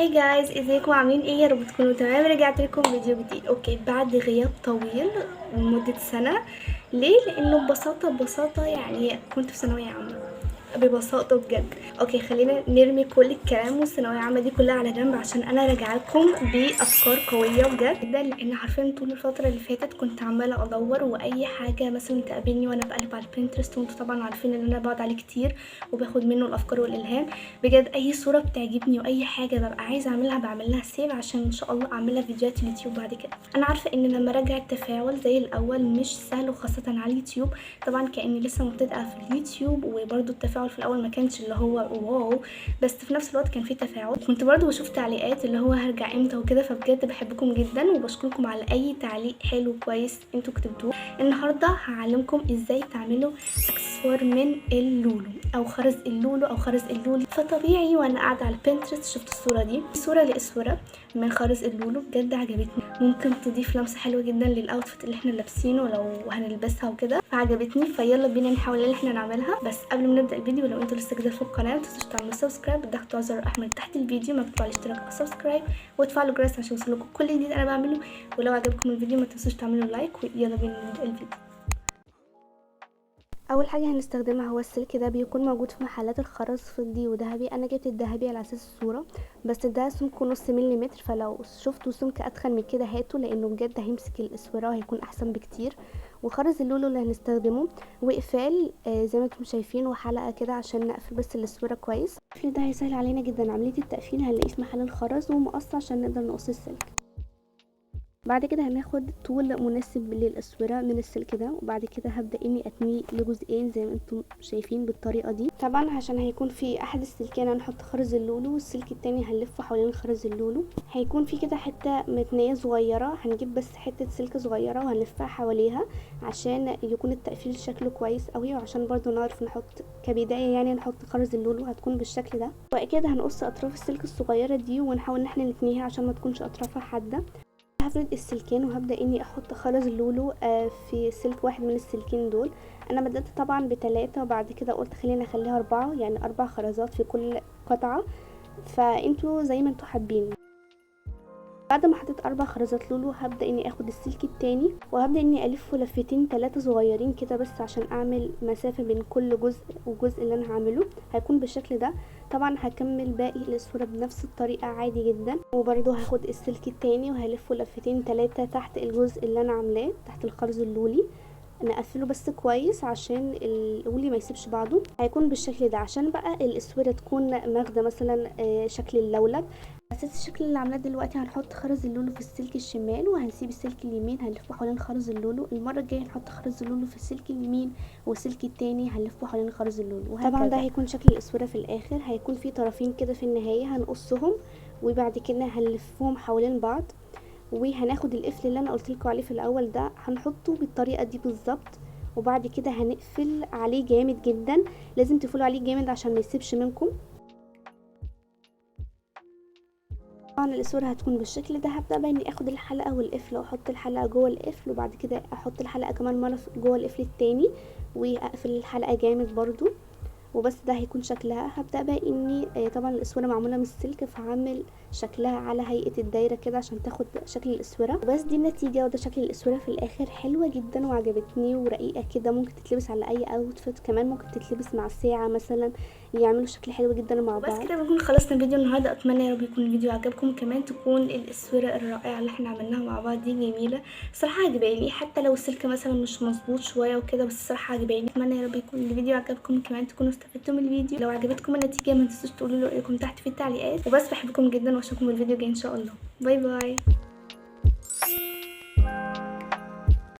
Hey guys، ازيكم؟ عاملين ايه؟ يا رب تكونوا تمام. رجعت لكم فيديو جديد. okay، بعد غياب طويل لمدة سنة. ليه؟ لانه ببساطة ببساطة يعني كنت في ثانوية عامة، ببساطة بجد. okay، خلينا نرمي كل الكلام والثانوية العامة دي كلها على جنب عشان انا راجعه لكم بافكار قوية بجد جدا، لان حرفيا طول الفترة اللي فاتت كنت عمالة ادور، واي حاجة مثلا تقابلني وانا بقلب على ال Pinterest، وانتوا طبعا عارفين ان انا بقعد عليه كتير وباخد منه الافكار والالهام. بجد اي صورة بتعجبني واي حاجة ببقى عايزة اعملها بعمل لها save عشان ان شاء الله اعملها فيديوهات اليوتيوب بعد كده. انا عارفة ان لما ارجع التفاعل زي الاول مش سهل، وخاصة على اليوتيوب طبعا كاني لسه مبتدئة في اليوتيوب، وبرده التفاعل في الاول ما كانش اللي هو wow، بس في نفس الوقت كان في تفاعل. كنت برضو بشوف تعليقات اللي هو هرجع امتى وكده. فبجد بحبكم جدا وبشكركم على اي تعليق حلو كويس انتوا كتبتوه. النهارده هعلمكم ازاي تعملوا اكسسوار من اللولو او خرز اللولو او خرز اللولي. فطبيعي وانا قاعدة على ال Pinterest شفت الصورة دي، صوره لاسوره من خرز اللولو، بجد عجبتني. ممكن تضيف لمسه حلوة جدا لل outfit اللي احنا لابسينه لو هنلبسها وكده، فعجبتني. فيلا بينا نحاول ان احنا نعملها. بس قبل ما نبدا الفيديو، لو انتوا لسه جديد في القناة ما تنسوش تعملوا subscribe، تضغطوا على الزر الاحمر تحت الفيديو مكتوب عليه اشتراك او subscribe، وتفعلوا الجرس عشان يوصلكم كل جديد انا بعمله. ولو عجبكم الفيديو ما تنسوش تعملوا like، ويلا بينا نبدا الفيديو. اول حاجة هنستخدمها هو السلك ده، بيكون موجود في محلات الخرز، فضي وذهبي. انا جبت الذهبي على اساس الصوره، بس ده سمكة نص مليمتر، فلو شفتوا سمك اتخن من كده هاتوا، لانه بجد هيمسك الاسوره وهيكون احسن بكتير. وخرز اللولو اللي هنستخدمه، وقفال زي ما انتم شايفين، وحلقه كده عشان نقفل بس الاسوره كويس. القفل ده هيسهل علينا جدا عملية التقفيل، هنلاقيه في محل الخرز، ومقص عشان نقدر نقص السلك. بعد كده هناخد طول مناسب للاسوره من السلك ده، وبعد كده هبدا اني اتنيه لجزئين زي ما انتم شايفين بالطريقة دي. طبعا عشان هيكون في احد السلكين هنحط خرز اللولو، والسلك التاني هنلفه حوالين خرز اللولو. هيكون في كده حتة متنيه صغيرة، هنجيب بس حتة سلك صغيرة وهنلفها حواليها عشان يكون التقفيل شكله كويس قوي، وعشان برضو نعرف نحط كبداية يعني نحط خرز اللولو، هتكون بالشكل ده. وبعد كده هنقص اطراف السلك الصغيرة دي ونحاول ان احنا نتنيها عشان ما تكونش اطرافها حادة. هفرد السلكين وهبدا اني احط خرز اللولو في سلك واحد من السلكين دول. انا بدات طبعا ب3، وبعد كده قلت خلينا اخليها 4، يعني 4 خرزات في كل قطعه، فانتوا زي ما انتوا حابين. بعد ما حطيت 4 خرزات لولو هبدا اني اخد السلك التاني وهبدا اني الفه لفتين 3 صغيرين كده بس عشان اعمل مسافة بين كل جزء وجزء اللي انا هعمله، هيكون بالشكل ده. طبعا هكمل باقي الاسوره بنفس الطريقة عادي جدا، وبرده هاخد السلك التاني وهلفه لفتين 3 تحت الجزء اللي انا عاملاه تحت الخرز اللولي، نقفله بس كويس عشان اللولي ما يسيبش بعضه. هيكون بالشكل ده عشان بقى الاسوره تكون ماخده مثلا شكل اللولب. اساس الشكل اللي عاملاه دلوقتي هنحط خرز اللولو في السلك الشمال، وهنسيب السلك اليمين هنلفه حوالين خرز اللولو. المرة الجاية هنحط خرز اللولو في السلك اليمين، والسلك التاني هنلفه حوالين خرز اللولو. طبعا ده هيكون شكل الاسوره في الاخر، هيكون في طرفين كده في النهاية هنقصهم، وبعد كده هنلفهم حوالين بعض، وهناخد القفل اللي انا قلت لكم عليه في الاول ده هنحطه بالطريقة دي بالظبط، وبعد كده هنقفل عليه جامد جدا. لازم تقفلوا عليه جامد عشان ما يسيبش منكم. طبعا الاسوره هتكون بالشكل ده. هبدا بقى اني اخد الحلقة والقفل واحط الحلقة جوه القفل، وبعد كده احط الحلقة كمان مرة جوه القفل التاني، واقفل الحلقة جامد برضو، وبس ده هيكون شكلها. هبدا بقى اني طبعا الاسوره معمولة من السلك، فهعمل شكلها على هيئة الدايرة كده عشان تاخد شكل الاسوره. وبس دي النتيجة، وده شكل الاسوره في الاخر. حلوة جدا وعجبتني ورقيقه كده، ممكن تتلبس على اي outfit، كمان ممكن تتلبس مع الساعة مثلا، يعملوا شكل حلو جدا مع بعض. بس كده بنكون خلصنا فيديو النهارده. اتمنى يا رب يكون الفيديو عجبكم، كمان تكون الاسوره الرائعة اللي احنا عملناها مع بعض دي جميلة صراحة عجباني، حتى لو السلك مثلا مش مظبوط شوية وكده، بس الصراحة عجباني. اتمنى يا رب يكون الفيديو عجبكم، كمان تكونوا استفدتوا من الفيديو. لو عجبتكم النتيجة ما تنسوش تقولوا لي رايكم تحت في التعليقات. وبس بحبكم جدا، واشوفكم الفيديو الجاي ان شاء الله. bye bye.